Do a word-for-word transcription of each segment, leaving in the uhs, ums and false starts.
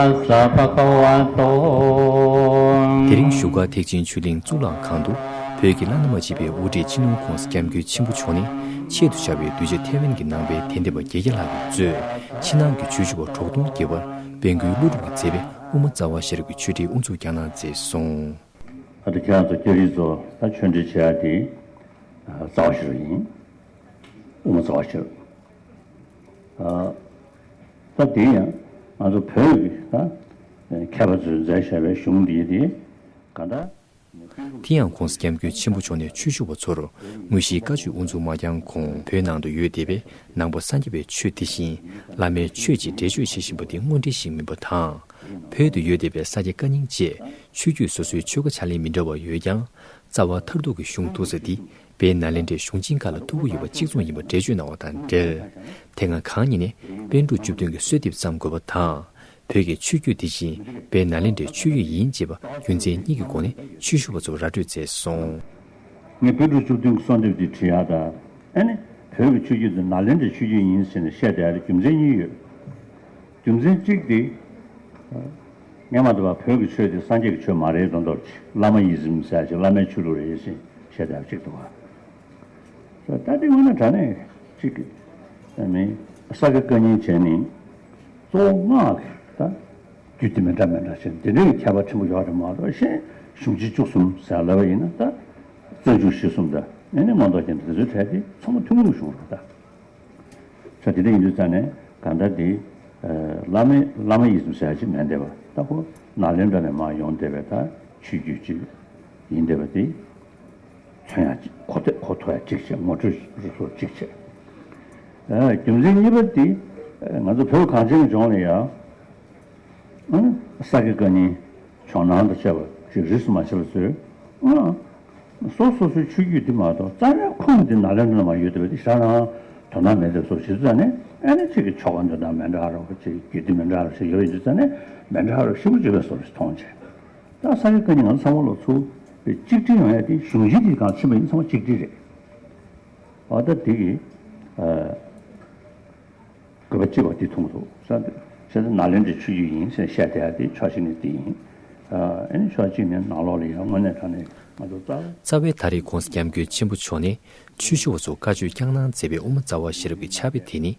ས་བྷ་ག་ཝ་ཏོ། དེ་རིང་བཞུགས་སྒར་ཐེག་ཆེན་ཆོས་གླིང་གཙུག་ལག་ཁང་དུ། བོད་ཀྱི་བླ་ན་མ་མཆིས་པའི་དབུ་ཁྲིད་སྤྱི་ནོར་༧གོང་ས་༧སྐྱབས་མགོན་ཆེན་པོ་མཆོག་ནས་ཆེད་དུ་བཅར་བའི་གདུལ་བྱ་ཐའེ་ཝན་གྱི་ནང་པའི་དད་ལྡན་པ་བརྒྱད་བརྒྱ་ལྷག་གིས་གཙོས། ཕྱི་ནང་གི་ཆོས་ཞུ་བ་དྲུག་སྟོང་བརྒལ་བར་དཔལ་མགོན་ཀླུ་སྒྲུབ་ཀྱིས་མཛད་པའི་དབུ་མ་རྩ་བ་ཤེས་རབ་ཀྱི་ཆོས་ཁྲིད་དབུ་འཛུགས་བསྐྱངས་གནང་མཛད་སོང་། ཨ་ཏི་ཁྱེད་རང་ཚོ་སྐྱབས་རྗེ་ཚོ་ད་ཆོས་འབྲེལ་བྱེད་ཡ་དེ་རྩ་བ་ཤེས་རབ་ཡིན། དབུ་མ་རྩ་བ་ཤེས་རབ། ཨ་ད་དེ་ཡང་ང་ཚོ་བོད་ཀྱི་ད་མཁས་པ་ཚོས་མཛད་བཞག་པའི་གཞུང་འདི་དེ་ག་འདྲ། དེ་ཡང་༧གོང་ས་༧སྐྱབས་མགོན་ཆེན་པོ་མཆོག་ནས་ཆོས་ཞུ་བ་ཚོར་དངོས་གཞིའི་བཀའ་ཆོས་དབུ་འཛུགས་མ་བསྐྱངས་གོང་བོད་ནང་དུ་ཡོད་བསྡད་པའི་ནང་པ་སངས་རྒྱས་པའི་ཆོས་དེ་བཞིན་བླ་མའི་ཆོས་ཀྱི་འགྲེལ་བརྗོད་བྱེད་བཞིན་པ་དེ་དངོས་འབྲེལ་ཞིག་མིན་པ་དང་། བོད་དུ་ཡོད་བསྡད་པའི་ས་སྐྱ་བཀའ་རྙིང་བཅས་ཆོས་བརྒྱུད་སོ་སོའི་ཆོལ་ཁ་ཕྱག་ལེན་མི་འདྲ་བ་ཡོད་ཀྱང་། རྩ་བ་མཐར་ཐུག་གི་གཞུང་ཐུག་ས་འདི་བོད་ནཱ་ལེནྡྲའི་གཞུང་ཆེན་ཁག་ལ་ཐུག་གི་ཡོད་པ་གཅིག་མཚུངས་ཡིན་པ་འགྲེལ་བརྗོད་གནང་བ་དང་འབྲེལ། དེ་སྔ་གང་ཉིད་ནས་པཎ་གྲུབ་བཅུ་བདུན་གྱི་གསོལ་འདེབས་བརྩམས་དགོས་པ་དང་། བོད་ཀྱི་ཆོས་བརྒྱུད་དེ་བཞིན་བོད་ནཱ་ལེནྡྲའི་ཆོས་བརྒྱུད་ཡིན་ཅེས་པ་རྒྱུ་མཚན་གཉིས་ཀྱི་སྒོ་ནས་ཆོས་ཞུ་བ་ཚོར་ར་སྤྲོད་མཛད་སོང་། ངས་པཎ་གྲུབ་བཅུ་བདུན་གྱི་གསོལ་འདེབས་འདི་བྲིས་ཡག་དང་། ཨ་ནི་བོད་ཀྱི་ཆོས་བརྒྱུད་འདི་ནཱ་ལེནྡྲའི་ཆོས་བརྒྱུད་ཡིན་ཟེར་ནས་བཤད་བསྡད་ཡག་རྒྱུ་མཚན་གཉིས་ཡོད། རྒྱུ་མཚན་གཅིག་དེ། སྔོན་མ་དུ་བ་བོད་ཀྱི་ཆོས་དེ་སངས་རྒྱས་ཀྱི་ཆོས་མ་རེད་མདོག་མདོག་ཅིག་བླ་མ་ཡི་ཟིམ་ཟེར་ཡག་ཅིག་བླ་མའི་ཆོས་ལུགས་རེད་ཟེར་བཤད་བསྡད་ཡག་གཅིག་འདུག་བ། ད་དེ་དངོས་གནས་དྲང་གནས་ཅིག་གི་ཨ་མི་ས་དགེ་བཀའ་རྙིང་བྱས་ནས་གཙོ་བོ་སྔགས་ཀྱི་ད་རྒྱུད་སྡེ་མི་འདྲ་མི་འདྲ་བྱས་འདི་འདྲའི་ཁྱད་པར་ཕྲན་བུ་ཡོད་རེད་མ་གཏོགས་གཞན་གཞུང་ཆེན་བཅུ་གསུམ་ཟེར་ལབ་པ་ཡིན་ན་ད་རྩ་འཇུག་གཞི་གསུམ་དང་ཨ་ནི་མངོན་རྟོགས་རྒྱན་དེ་ཚོའི་གྲས་དེ་ཚང་མ་ཐུན་མོང་གི་གཞུང་རེད་ད། ས་དེ་འདྲ་ཡིན་དུས་ཙང་ནས་གང་ལྟར་དེ་བླ་མའི་བླ་མ་ཡི་ཟིམ་ཟེར་ཡག་ཅིག་མེད་བསྡད་པ་ད་ཁོ་ནཱ་ལེནྡྲ་ནས་མར་ཡོང་བསྡད་པའི་ད་ཆོས་བརྒྱུད་ཅིག་ཡིན་བསྡད་པ་དེ། མཚོན་ཡག་ཅིག་གོ་ཐོས་གོ་ཐོས་ཡག་ཅིག་བྱས་ངོ་སྤྲོད་རུ་སོགས་ཅིག་བྱས། ཨ་རྒྱུ་མཚན་གཉིས་པ་དེ་ང་ཚོ་བོད་གངས་ཅན་གྱི་ལྗོངས་ལ་ཡང་ཨ་ས་དགེ་བཀའ་རྙིང་ཇོ་ནང་དང་བཅས་པ་ཅིག་རིས་སུ་མ་ཆད་པ་ཚོས་ཨ་སོ་སོ་སོའི་ཆོས་བརྒྱུད་དེ་མ་གཏོགས་རྩ་བའི་ཁུངས་དེ་ནཱ་ལེནྡྲ་ནས་མར་ཡོད་བསྡད་པ་དེ་ཞེ་དྲག་དོ་སྣང་མེད་བསྡད་པ་བཟོ་བྱེད་དུས་ཙང་ནས་ཨ་ནི་གཅིག་གི་ཆོ་ག་འདོན་སྟངས་མི་འདྲ་རོགས་གཅིག་རྒྱུད་སྡེ་མི་འདྲ་རོགས་ཞིག་ཡོད་པ་ཡིན་དུས་ཙང་ནས་མི་འདྲ་རོགས་ཞེ་པོ་ཅིག་ཡོད་པའི་བཟོ་འདྲ་ཞིག་མཐོང་བྱས། ད་ས་དགེ་བཀའ་རྙིང་ང་ཚོ་ཚང་མ་ལོ་ཚུར་གཅིག་སྒྲིལ་ཡོང་ཡ་དེ་གཞུང་ཆེན་དེ་གང་ཕྱིན་པ་ཡིན་ཚང་མ་གཅིག་སྒྲིལ་རེད། འོ་ད་དེ་གི་དགོས་པ་གཅིག་པ་དེ་མཐོང་འདུག་ས་དེ་བྱས་ཙང་ནཱ་ལེནྡྲའི་ཆོས་བརྒྱུད་ཡིན་ཟེར་བཤད་བསྡད་ཡ་དེ་ཕྱོགས་གཅིག་ནས་དེ་ཡིན། ཨ་ནི་ཕྱོགས་གཅིག་ནས་ནང་ལོགས་ལ་ཡང་དངོས་གནས་དྲང་གནས་ང་ཚོ་རྩ་བའི། རྩ་བའི་ད་རེས་༧གོང་ས་༧སྐྱབས་མགོན་ཆེན་པོ་མཆོག་ནས་ཆོས་ཞུ་བ་ཚོར་བཀའ་ཆོས་བསྐྱངས་གནང་མཛད་པའི་དབུ་མ་རྩ་བ་ཤེས་རབ་ཀྱི་ཕྱག་དཔེ་དེ་ནི།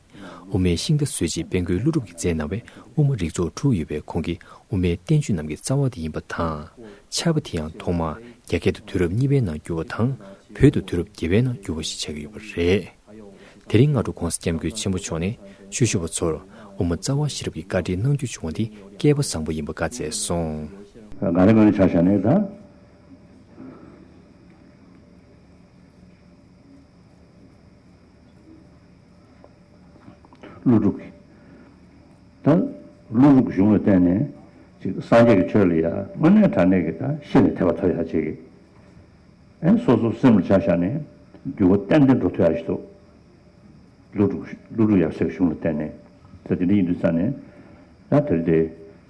དབུ་མའི་ཤིང་རྟ་བཟོས་རྗེས་དཔལ་མགོན་ཀླུ་སྒྲུབ་ཀྱིས་མཛད་གནང་བའི་དབུ་མ་རིགས་ཚོགས་དྲུག་ཡོད་པའི་ཁོང་གི་དབུ་མའི་བསྟན་བཅོས་རྣམས་ཀྱི་རྩ་བ་དེ་ཡིན་པ་དང་། ཕྱག་དཔེ་དེ་ཡང་ཐོག་མར་རྒྱ་སྐད་དུ་དུས་རབས་གཉིས་པའི་ནང་བསྒྱུར་བ་དང་། བོད་དུ་དུས་རབས་བརྒྱད་པའི་ནང་བསྒྱུར་བ་ཞིག་ཆགས་ཀྱི་ཡོད་པ་རེད། དེ་རིང་སྔ་དྲོ་༧གོང་ས་༧སྐྱབས་མགོན་ཆེན་པོ་མཆོག་ནས་ཆོས་ཞུ་བ་ཚོར་དབུ་མ་རྩ་བ་ཤེས་རབ་ཀྱི་བཀའ་ཁྲིད་གནང་རྒྱུ་བྱུང་བ་འདི་སྐལ་པ་བཟང་པོ་ཡིན་པ་བཀའ་སྩལ་སོང་། ག་རེ་ག་རེ་ཆ་བཞག་ནས་ད། ཀླུ་སྒྲུབ་ཀྱི། ད་ཀླུ་སྒྲུབ་ཀྱི་གཞུང་ལ་བརྟེན་ནས་ཅིག་སངས་རྒྱས་ཀྱི་ཆོས་ལ་ཡང་དངོས་གནས་དྲང་གནས་ཀྱི་ད་ཤེས་ནས་དད་པ་ཐོབ་ཡག་ཅིག་ཨེ་སོ་སོ་སེམས་ལ་ཆ་བཞག་ནས་འགྱུར་བ་ཏན་ཏན་འགྲོ་ཐུབ་ཡག་ཞིག་འདུག་ཀླུ་སྒྲུབ་ཀླུ་སྒྲུབ་ཡབ་སྲས་ཀྱི་གཞུང་ལ་བརྟེན་ནས་ད་དེ་འདྲ་ཡིན་དུས་ཙང་ནས་ད་དེ་རེད་དེ་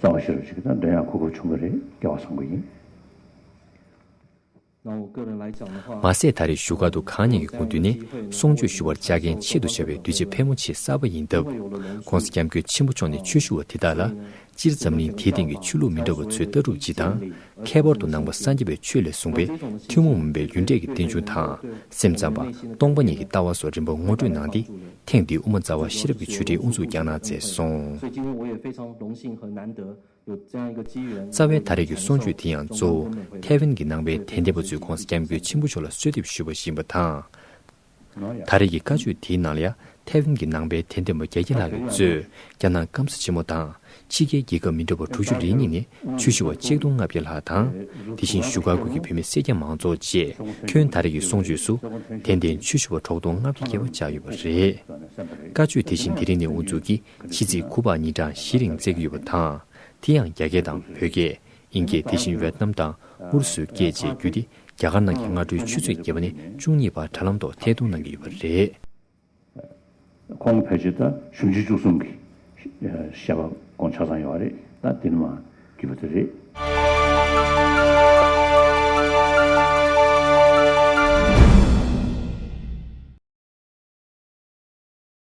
རྩ་བ་ཤེས་རབ་ཅིག་ད་འདོན་ཡག་གོ་སྐབས་བྱུང་གི་རེད། སྐལ་བ་བཟང་པོ་ཡིན། མ་ཟད་ད་རེས་བཞུགས་སྒར་དུ་གང་ཉིད་ཀྱི་དགོངས་དོན་ནས་གསུང་ཆོས་ཞུ་བར་བཅར་མཁན་ཆེད་དུ་བཅར་བའི་གདུལ་བྱ་ཕལ་མོ་ཆེ་གསར་པ་ཡིན་སྟབས། ༸གོང་ས་༸སྐྱབས་མགོན་ཆེན་པོ་མཆོག་ནས་ཆོས་ཞུ་བ་དེ་དག་ལ་སྤྱིར་འཛམ་གླིང་དེའི་སྟེང་གི་ཆོས་ལུགས་མི་འདྲ་བ་ཚོའི་ལྟ་གྲུབ་སྤྱི་དང་། ཁྱད་པར་དུ་ནང་པ་སངས་རྒྱས་པའི་ཆོས་ལས་གསུངས་པའི་ཐུན་མོང་མིན་པའི་རྒྱུ་འབྲས་ཀྱི་རྟེན་འབྱུང་དང་། སེམས་ཙམ་པ་སྟོང་པ་ཉིད་ཀྱི་ལྟ་བ་སོགས་རིམ་པ་ངོ་སྤྲོད་གནང་སྟེ། ཐེངས་འདིའི་དབུ་མ་རྩ་བ་ཤེས་རབ་ཀྱི་ཆོས་ཁྲིད་དབུ་འཛུགས་བསྐྱངས་གནང་མཛད་སོང་། 所以今天我也非常荣幸和难得 རྩ་བའི་ད་རེས་ཀྱི་གསུང་ཆོས་དེ་ཡང་གཙོ་བོ་ཐའེ་ཝན་གྱི་ནང་པའི་དད་ལྡན་པ་ཚོས་༸གོང་ས་༸སྐྱབས་མགོན་ཆེན་པོ་མཆོག་ལ་གསོལ་འདེབས་ཞུས་པ་ཞིག་ཡིན་པ་དང་། ད་རེས་ཀྱི་བཀའ་ཆོས་དེའི་ནང་ལ་ཡང་ཐའེ་ཝན་གྱི་ནང་པའི་དད་ལྡན་པ་བརྒྱད་བརྒྱ་ལྷག་གིས་གཙོས་རྒྱ་ནག་སྐམ་ས་ཆེན་མོ་དང་། ཕྱི་རྒྱལ་རྒྱལ་ཁབ་མི་འདྲ་བ་དྲུག་ཅུ་རེ་གཉིས་ནས་ཆོས་ཞུ་བ་གཅིག་སྟོང་ལྔ་བརྒྱ་ལྷག་དང་། དེ་བཞིན་བཞུགས་སྒར་ཁུལ་གྱི་བོད་མི་སེར་སྐྱ་མང་ཚོགས་བཅས་ཁྱོན་ད་རེས་ཀྱི་གསུང་ཆོས་སུ་དད་ལྡན་ཆོས་ཞུ་བ་དྲུག་སྟོང་ལྔ་བརྒྱ་བརྒལ་བ་བཅར་ཡོད་པ་རེད། བཀའ་ཆོས་དེ་བཞིན་དེ་རིང་ནས་དབུ་འཛུགས་ཀྱིས་ཕྱི་ཚེས་དགུ་པ་ཉིན་གྲངས་བཞི་རིང་སྩལ་གྱི་ཡོད་པ་དང་། དེ་ཡང་རྒྱ་སྐད་དང་བོད་སྐད། དབྱིན་སྐད། དེ་བཞིན་ཝེ་ཏི་ནམ་དང་ཨུ་རུ་སུའི་སྐད་བཅས་བརྒྱུད་དེ་རྒྱ་གར་ནང་གི་སྔ་དྲོའི་ཆུ་ཚོད་བརྒྱད་པ་ནས་བཅུ་གཉིས་བར་དྲ་ལམ་ཐོག་ཐད་གཏོང་གནང་གི་ཡོད་པ་རེད། ཁོང་ཕལ་ཆེར་ད་གཞུང་ཆེན་བཅུ་གསུམ་གྱི་བཤད་པ་དགོངས་ཆ་ཚང་ཡོད་རེད། ད་དེ་ནི་མ་རྒྱུད་པ་དེ་རེད།